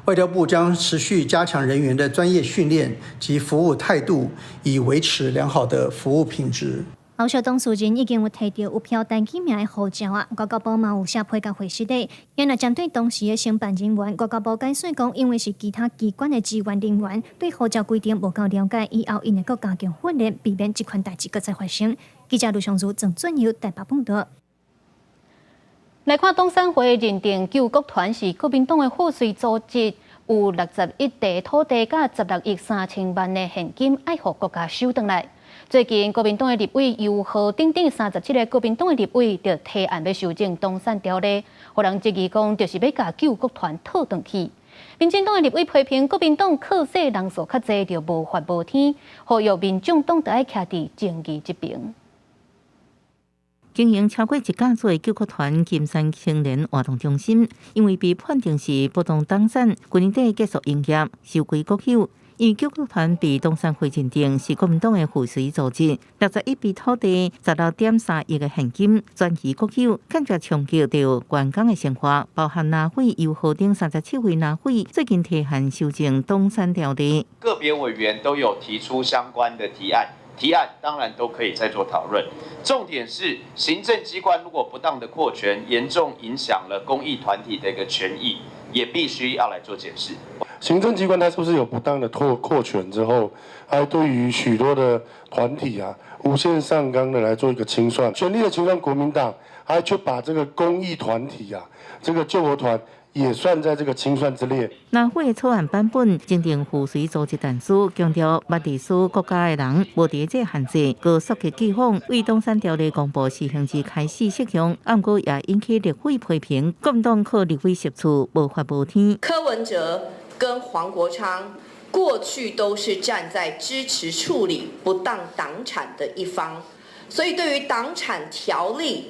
外交部將持續加強人員的專業訓練及服務態度，以維持良好的服務品質。後續當事人已經有提著有標台語名的護照啊，外交部嘛有寫批佮回釋的。原來針對當時的承辦人員，外交部解釋講，因為是其他機關的職員人員，對護照規定無夠了解，以後𪜶會閣加強訓練，避免這款代誌閣再發生。記者盧尚如、鄭俊友台北報導。來看董山會認定救國團是國民黨的賀歲組織，有61地土地佮16億3000萬的現金愛予國家收轉來。最近國民黨的立委游賀等等37个國民黨的立委就提案欲修正動產條例，予人質疑講就是欲共救國團討轉去。民進黨的立委批評國民黨靠勢人數較濟，就無法無天，呼籲民眾黨著愛徛佇正義這邊。經營超過一甲子的救國團金山青年活動中心，因為被判定是不當黨產，去年底結束營業，收歸國有。因為救國團被動產會認定是國民黨的附隨組織，61筆土地、16.3億的現金轉移國有，間接衝擊著員工的生活，包含藍委游賀等37位藍委最近提案修正動產條例。個別委員都有提出相關的提案，提案當然都可以再做討論。重點是行政機關如果不當的擴權，嚴重影響了公益團體的一個權益，也必須要來做檢視。行政機關它是不是有不當的擴權之後，還對於許多的團體啊，無限上綱的來做一個清算，權力的清算，國民黨還去把這個公益團體啊，這個救國團也算在這個清算之列。藍委草案版本增訂附隨組織但書，強調捌歷史國家的人無佇這限制，閣溯及既往，對動產條例公布施行日開始適用，毋過也引起立委批評，國民黨靠立委席次無法無天。柯文哲跟黃國昌過去都是站在支持處理不當黨產的一方，所以對於黨產條例，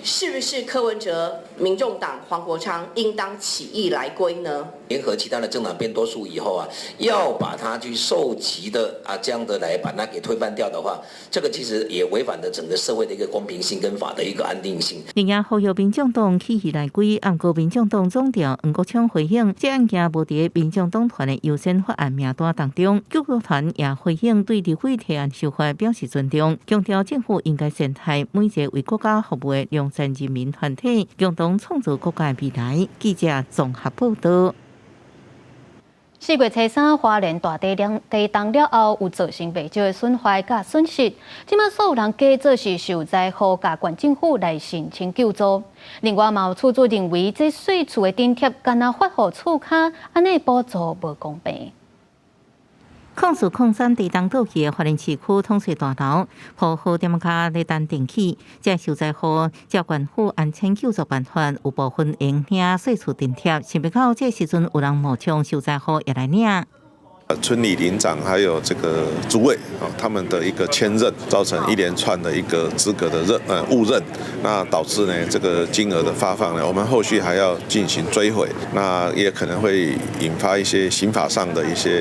是不是柯文哲、民眾黨、黃國昌應當起義來歸呢？聯合其他的政黨變多數以後啊，要把它去溯及的啊，這樣的來把它給推翻掉的話，這個其實也違反了整個社會的一個公平性跟法的一個安定性。另外，呼籲民眾黨起義來歸，毋過民眾黨總召黃國昌回應，這案件無佇民眾黨團的優先法案名單當中。救國團也回應對立委提案修法表示尊重，強調政府應該善待每一個為國家服務的良善人民團體，共同創造國家的未來。記者綜合報道。4月初三，花蓮大地震地動了後，有造成袂少的損壞佮損失。這馬所有人假做是受災戶，共縣政府來申請救助。另外，嘛有厝主認為，這稅厝的津貼干焦發予厝跤，按呢補助無公平。04/03地動倒去的花蓮市區統稅大樓，鋪好店跤咧等電器。這受災戶照縣府按請救助辦法，有部分會領稅厝津貼。想袂到這時陣有人冒充受災戶也來領。村里里長還有這個主委啊，他們的一個簽認，造成一連串的一個資格的誤認，那導致呢這個金額的發放呢，我們後續還要進行追回，那也可能會引發一些刑法上的一些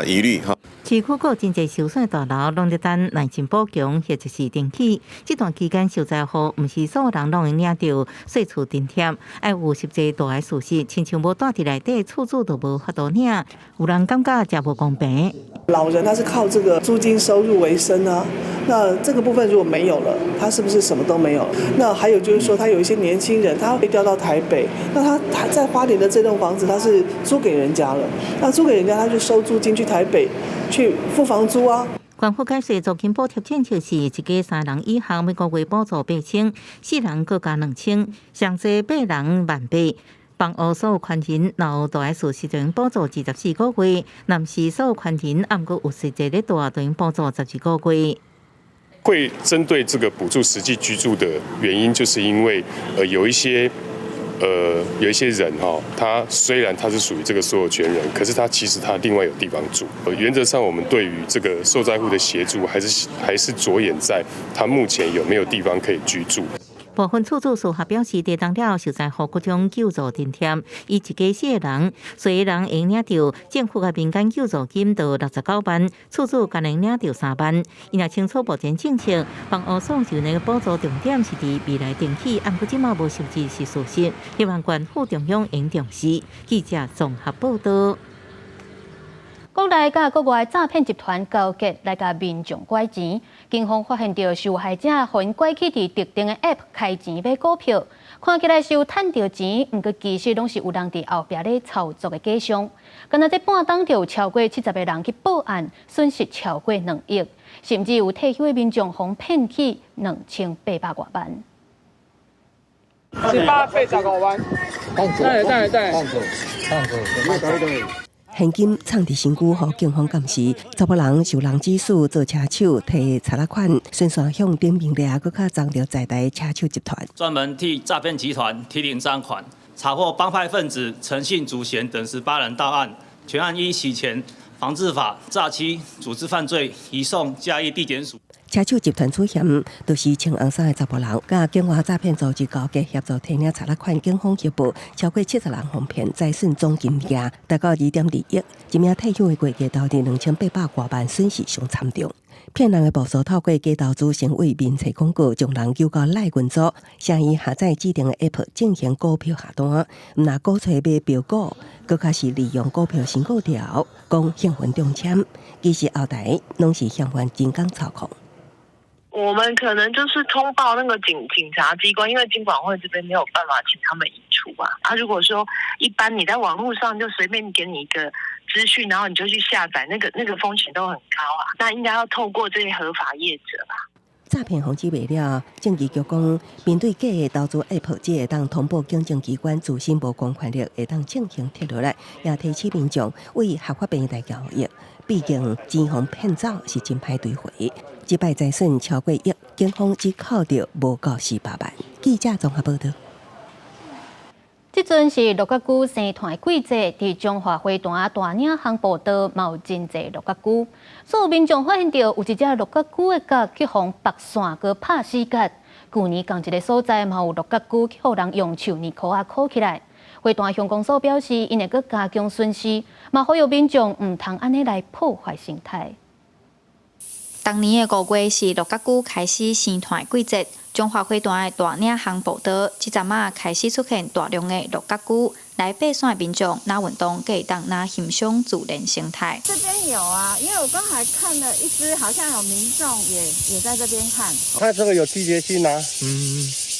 疑慮哈。市區閣真濟受損大樓，攏佇等內情補強或者是電器。這段期間受災戶毋是所有人攏會領著稅厝津貼，愛有實際蹛的事實，親像無蹛佇內底，厝主就無法度領。有人感覺誠無公平。老人他是靠這個租金收入為生啊，那這個部分如果沒有了，他是不是什麼都沒有？那還有就是說，他有一些年輕人，他會調到台北，那他在花蓮的這棟房子，他是租給人家了，那租給人家，他就收租金去台北去付房租啊。縣府解釋租金補貼政策是一家三人以下每個月補助8000，四人閣加2000，上濟八人18,000。房屋所有權人若有蹛的事實，就用補助24個月；若毋是所有權人，毋過有實際咧蹛，就用補助12個月。會針對這個補助實際居住的原因，就是因為有一些有一些人哈，他雖然他是屬於這個所有權人，可是他其實他另外有地方住。原則上，我們對於這個受災戶的協助，還是著眼在他目前有沒有地方可以居住。部分厝主事後表示，地動了受災戶各種救助津貼，伊一家四个人，四个人會領著政府佮民間救助金都69萬，厝主干焦領著3萬。伊若清楚目前政策，房屋所受的補助重點是佇未來定起，毋過這馬無實質是事實，希望縣府中央應重視。記者綜合報道。國內佮國外詐騙集團勾結來共民眾拐錢，警方發現著受害者予𪜶拐去佇特定的 App 開錢買股票，看起來是有趁著錢，毋過其實攏是有人佇後壁咧操作的假象。干焦這半冬就有超過70個人去報案，損失超過2億，甚至有退休的民眾予騙去2800外萬。185萬。對對對。現金藏佇身軀，予警方監視。查埔人受人指使做車手，提賊仔款，循線向頂面掠，閣較贓著在台車手集團。專門替詐騙集團提領贓款，查獲幫派分子陳姓祖賢等18人到案，全案依洗錢防治法詐欺組織犯罪，移送嘉義地檢署。車手集團主嫌就是穿紅衫的查埔人，佮境外詐騙組織勾結協助提領賊仔款，警方協報超過70人予騙，財損總金額達到2.2億，一名退休的會計投入2800外萬，損失上慘重。騙人的步數透過假投資成為面冊廣告，將人誘到 LINE 群組，請伊下載指定的 App 進行股票下單，毋但鼓吹買飆股，閣較是利用股票申告條，講興奮中籤，其實後台攏是嫌犯人工操控。我們可能就是通報那個警察機關，因為金管會這邊沒有辦法請他們移除啊。啊，如果說一般你在網絡上就隨便給你一個資訊，然後你就去下載，那個風險都很高啊。那應該要透過這些合法業者吧。詐騙防治袂了，政治局講，面對假的投資 App，只會當通報警政機關，自身無公權力會當進行撤落來，也提醒民眾為合法平台交易。畢竟錢予騙走是真歹追回，這擺財損超過億，警方只扣著無夠400萬。記者綜合報導。這陣是陸角龜生湠的季節，佇彰化花壇大嶺鄉步道嘛有真濟陸角龜。所有民眾發現著有一隻陸角龜的角去予縛線閣拍死結。舊年仝一个所在嘛有陸角龜去予人用樹乳箍仔箍起來。花壇鄉公所表示，𪜶會閣加強巡視，嘛呼籲民眾毋通按呢來破壞生態。逐年的5月是陸角龜開始生湠的季節，彰化花壇的大嶺鄉步道，這陣仔開始出現大量的陸角龜，來爬山的民眾，若運動，閣會當若欣賞自然生態。這邊有啊，因為我剛才看了一隻，好像有民眾也在這邊看。它這個有季節性啊，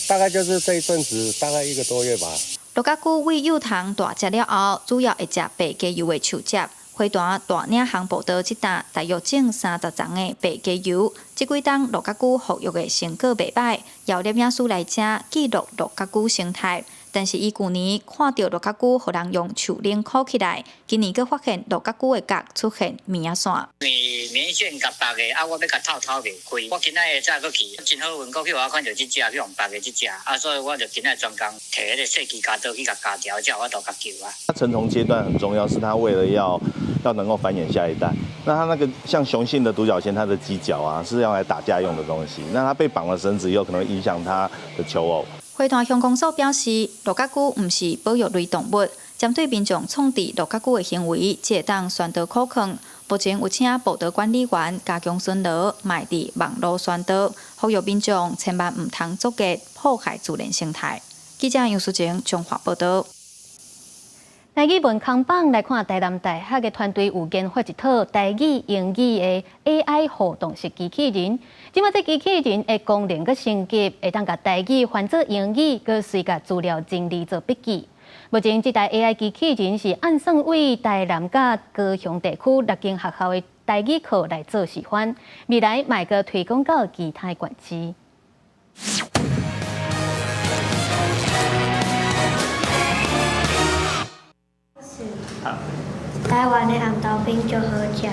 大概就是這一陣子，大概一個多月吧。陸角龜為幼蟲大隻了後，主要會食白雞油的樹汁。花壇大嶺鄉步道這搭大約種30叢的白雞油，這幾冬陸角龜復育的成果袂䆀，邀攝影師來遮記錄陸角龜生態。但是伊舊年看著陸角龜予人用樹奶箍起來，今年閣發現陸角龜的角出現物仔線。因為棉線共縛的，啊，我欲共透透袂開。我今仔下早閣去，真好運，閣去予我看著這隻，去予縛的這隻，啊，所以我就今仔專工提彼個細支鉸刀去共鉸掉，才有法度共救啊。成蟲階段很重要，是它為了要能夠繁衍下一代。那它那個像雄性的獨角仙，它的犄角啊，是用來打架用的東西。那它被綁了繩子以後，可能會影響它的求偶。花壇鄉公所表示，陸角龜毋是保育類動物，針對民眾創治陸角龜的行為，只會當宣導苦勸。目前有請步道管理員加強巡邏，莫佇網路宣導，呼籲民眾千萬毋通作惡破壞自然生態。記者楊淑靜彰化報導。台語文康榜來看，台南大學的團隊有研發一套台語、英語的 AI 互動式機器人。這馬這機器人的功能閣升級，會當共台語翻做英語，閣隨共資料整理做筆記。目前這台 AI 機器人是按算為台南佮高雄地區六間學校的台語課來做示範，未來嘛會閣推廣到其他縣市。台灣的紅豆餅足好食。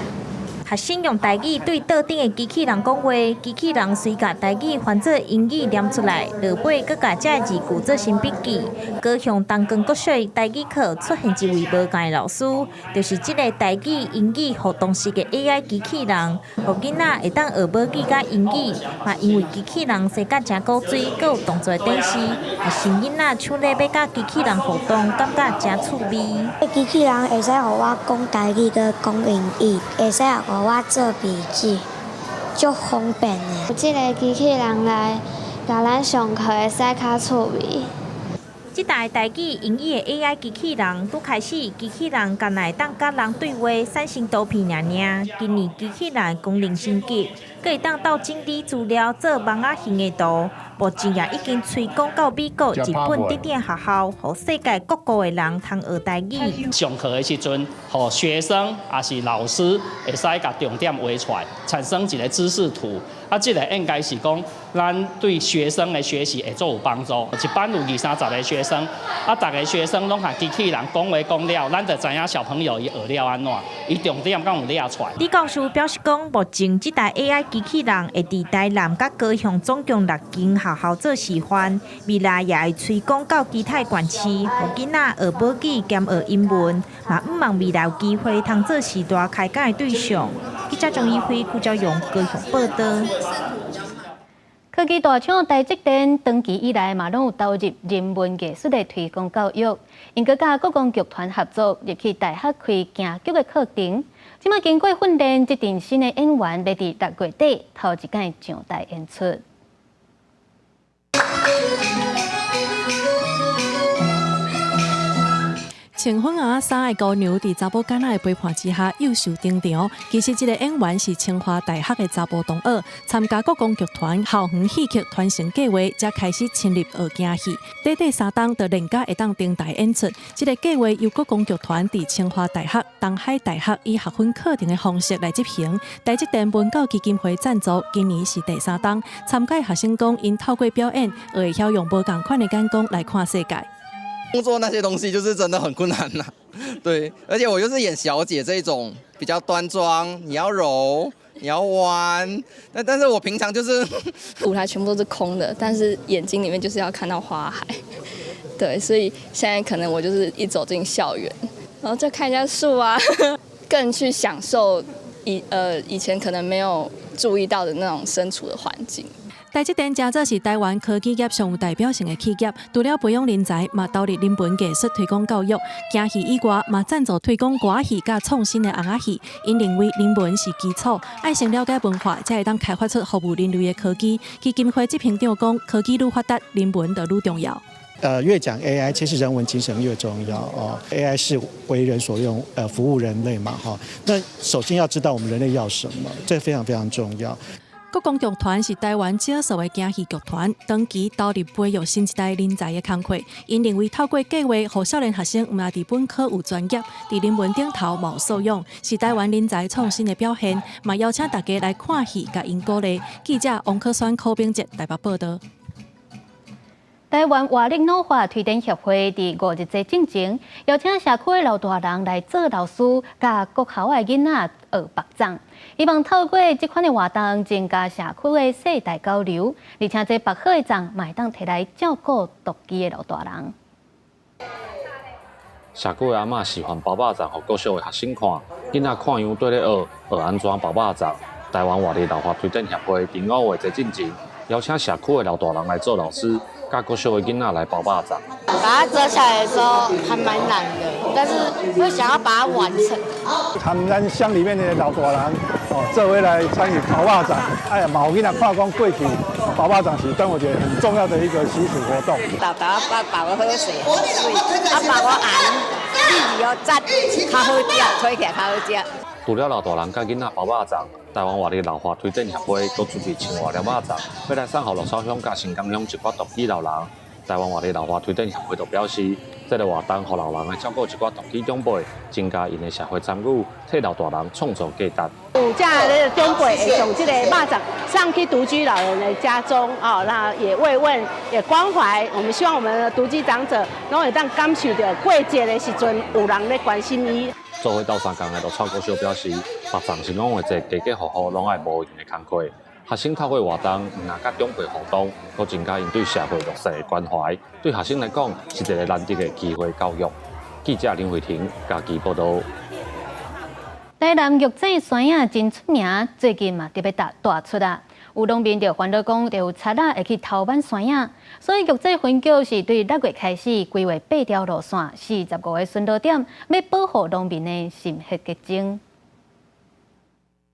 學生用台語對桌頂的機器人講話，機器人隨共台語翻做英語念出來，落尾閣共這字句做成筆記。高雄東光國小台語課出現一位無仝的老師，就是這个台語英語互動式的 AI 機器人，予囡仔會當學母語佮英語，嘛因為機器人生甲誠古錐，閣有動作展示，學生囡仔搶咧欲佮機器人互動，感覺誠趣味。機器人會使予我講台語閣講英語，會使予我做筆記，足方便的。這个機器人來共咱上課會使較趣味。這台台語、英語的 AI 機器人，拄開始機器人干焦會當佮人對話，產生圖片爾爾。今年機器人功能升級，閣會當鬥整理資料做網仔型的圖。目前也已經推廣到美國、日本等等學校，予世界各國的人通學台語。上課的時陣，予學生抑是老師會使共重點畫出來，產生一個知識圖。啊，這个應該是講，咱對學生的學習會足有幫助。一班有二三十个學生，啊，逐个學生攏共機器人講話講了，咱就知影小朋友伊學了按怎，伊重點敢有掠出來。李教授表示講，目前這台 AI 機器人會佇台南佮高雄總共六間學校做示範，未來也會推廣到其他縣市，予囡仔學母語兼學英文，嘛向望未來有機會通做時代開講的對象。記者張一輝、顧昭勇高雄報導。科技大廠台積電長期以來嘛，攏有投入人文藝術的推廣教育，𪜶閣佮國光劇團合作入去大學開京劇的課程。這擺經過訓練，這陣新的演員欲佇6月底頭一擺上台演出。穿粉紅衫的姑娘佇查某囡仔的陪伴之下，幼秀登場。其實這个演員是清華大學的查埔同學，參加國光劇團校園戲劇傳承計劃，才開始深入學京戲。短短3冬就練甲會當登台演出。這个計劃由國光劇團佇清華大學、東海大學以學分課程的方式來執行。台積電文教基金會贊助，今年是第3冬。參加學生講，𪜶透過表演，會曉用無仝款的眼光來看世界。工作那些東西就是真的很困難吶，對，而且我又是演小姐這種比較端莊，你要柔，你要彎，但是我平常就是舞台全部都是空的，但是眼睛裡面就是要看到花海，對，所以現在可能我就是一走進校園，然後就看一下樹啊，更去享受以前可能沒有注意到的那種身處的環境。台積電誠做是台灣科技業上有代表性的企業，除了培養人才，嘛投入人文藝術推廣教育。京戲以外，嘛贊助推廣歌仔戲佮創新的紅仔戲。𪜶認為人文是基礎，愛先了解文化，才會當開發出服務人類的科技。基金會執行長講，科技愈發達，人文就愈重要。越講 AI，其實人文精神越重要哦。AI 是為人所用，服務人類嘛，哈。那首先要知道我們人類要什麼，這非常非常重要。國光劇團是台灣少數的京戲劇團，長期投入培育新一代人才的工課。𪜶認為透過計劃，予少年學生毋但佇本科有專業，佇人文頂頭嘛有素養，是台灣人才創新的表現。嘛邀請大家來看戲，共𪜶鼓勵。記者王可宣、柯炳哲台北報導。台灣活力腦化推展協會佇五日節進前，邀請社區的老大人來做老師，佮國校的囡仔學縛粽，希望透過這款的活動，增加社區的世代交流，而且這縛好的粽嘛會當提來照顧獨居的老大人。社區的阿嬤示範包肉粽，予國小的學生看，囡仔看樣綴咧學，學按怎包肉粽。台灣活力老化推展協會佇5月節進前，邀請社區的老大人來做老師。佮國小的囡仔來包肉粽，把它折起來的時候還蠻難的，但是會想要把它完成。他們咱鄉裡面的老大人哦，做伙來參與包肉粽，哎呀，嘛予囡仔看講過去包肉粽是端午節很重要的一個習俗活動。豆豆仔包包好勢，啊包我紅，米字哦紮較好食，吹起來較好食。除了老大人佮囡仔包肉粽，台灣活力老化推展協會閣準備千外粒肉粽，欲來送予樂草鄉佮新港鄉一寡獨居老人。台灣活力老化推展協會就表示，這个活動予老人來照顧一寡獨居長輩，增加𪜶的社會參與，替老大人創造價值。有遮个長輩會將這个肉粽送去獨居老人的家中，哦，那也慰問，也關懷。我們希望我們的獨居長者攏會當感受著過節的時陣有人咧關心伊。做伙鬥相共的鹿草國小表示，肉粽是攏會做家家戶戶攏愛無閒的工課。學生透過活動，毋但佮長輩互動，閣增加𪜶對社會弱勢的關懷，對學生來講是一个難得的機會教育。記者林慧婷嘉義報導。台南玉井酸仔真出名，最近嘛特別大大出啊！有農民就煩惱講，就有賊仔會去偷挽酸仔，所以玉井分局是對六月開始規劃八條路線，45個巡邏點，欲保護農民的心血結晶。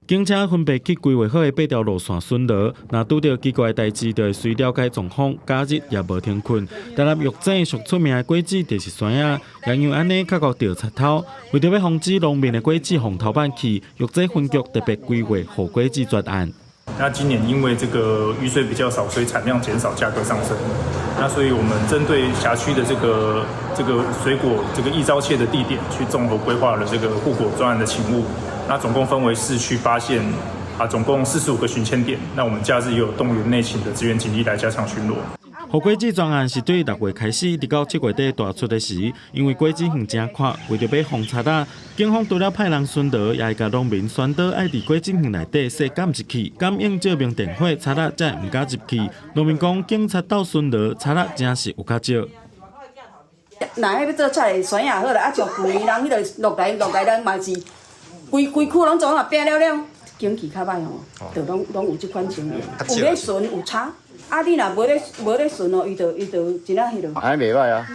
警車分別去規劃好的八條路線巡邏，若拄著奇怪的代誌，就會隨了解狀況，假日也無停睏。台南玉井上出名的果子就是酸仔，也因為按呢較會著賊偷。為著欲防止農民的果子予偷挽去，玉井分局特別規劃護果子專案。那今年因為這個雨水比較少，所以產量減少，價格上升。那所以我們針對轄區的這個水果這個易遭竊的地點，去綜合規劃了這個護果專案的勤務。那總共分為4區8縣，啊，總共45個巡檢點。那我們假日也有動員內勤的支援警力來加強巡邏。護果子專案是對六月開始，直到七月底大出的時，因為果子園誠闊，為著欲防賊仔，警方除了派人巡邏，也會共農民宣導愛佇果子園內底設監視器，感應照明電火，賊仔才會毋敢入去。農民講，警察鬥巡邏，賊仔真是有較少。若彼欲做菜酸仔好啦，啊像舊年人彼个落來落來，人嘛是規規區攏總啊拼了了，景氣較䆀吼，就攏攏有這款情形，有咧巡有差。啊！你若無咧巡哦，伊就真正彼落。按呢袂䆀啊，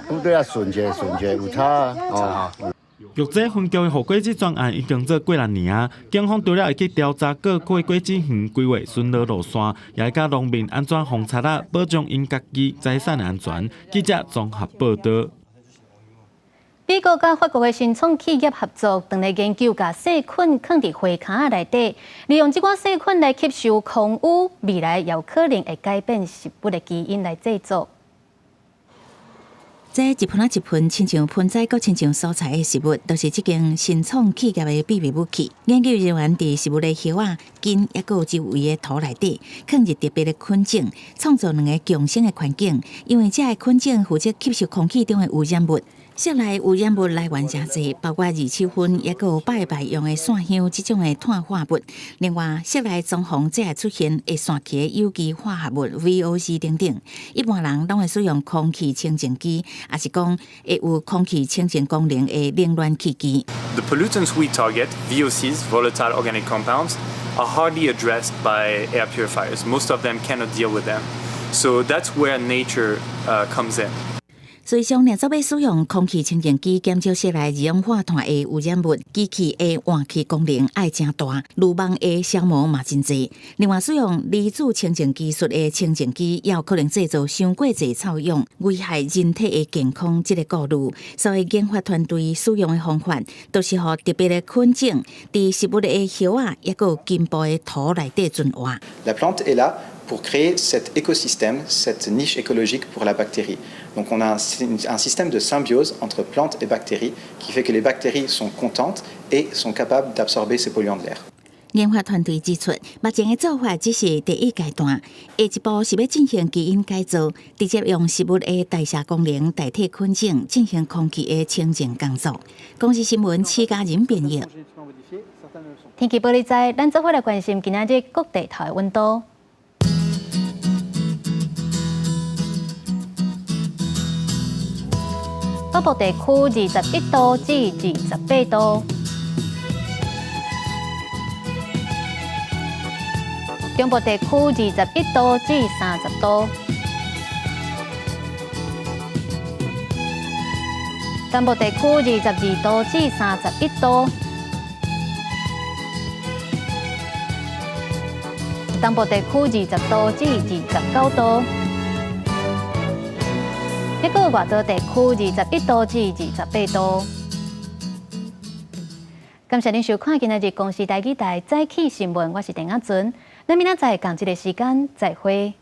拄對啊巡者巡者有差啊。哦。玉井分局的護果子專案已經做幾若年啊，警方除了會去調查各區果子園規劃巡邏路線，也會教農民按怎防賊仔，保障𪜶家己財產的安全。記者綜合報導。美國佮法國的新創企業合作，正咧研究共細菌囥佇花囥仔內底，利用這寡細菌來吸收空污，未來有可能會改變食物的基因來製作。這一盆仔一盆，親像盆栽，閣親像蔬菜的食物，都是這間新創企業的秘密武器。研究人員佇食物的葉仔、根，抑閣有周圍的土內底，囥入特別的菌種，創造兩个共生的環境。因為這个菌種負責吸收空氣中的污染物。室內污染物來源誠濟，包括二手薰，抑閣有拜拜用的線香這種的碳化物。另外，室內裝潢才會出現會散去的有機化合物 VOC 等等。一般人攏會使用空氣清淨機，抑是講會有空氣清淨功能的冷暖氣機。 The pollutants we target, VOCs, volatile organic compounds, are hardly addressed by air purifiers. Most of them cannot deal with them. So that's where nature comes in. 隨上，若欲使用空氣清淨機減少室內二氧化碳的污染物，機器的換氣功能愛誠大，濾網的消耗嘛真濟。另外，使用離子清淨技術的清淨機，也有可能製造傷過濟臭氧，危害人體的健康。這个顧慮，所以研發團隊使用的方法，都是予特別的菌種佇食物的葉仔，抑閣有根部的土內底存活。 La plante est là pour créer cet écosystème, cette niche écologique pour la bactérie. Donc on a un système de symbiose entre plantes et bactéries qui fait que les bactéries sont contentes et sont capables d'absorber ces polluants de l'air. 研發團隊指出，目前的做法只是第一階段，下一步是欲進行基因改造，直接用食物的代謝功能代替菌種進行空氣的清淨工作。公視新聞施嘉仁編譯。天氣報你知，咱做伙來關心今仔日各地頭的溫度。北部地區21度至28度，中部地區21度至30度，東部地區22度至31度，東部地區20度至29度。這个外島地區21度至28度。感謝您收看今仔日公視台語台早起新聞，我是鄭亞純。咱明仔載仝這个時間再會。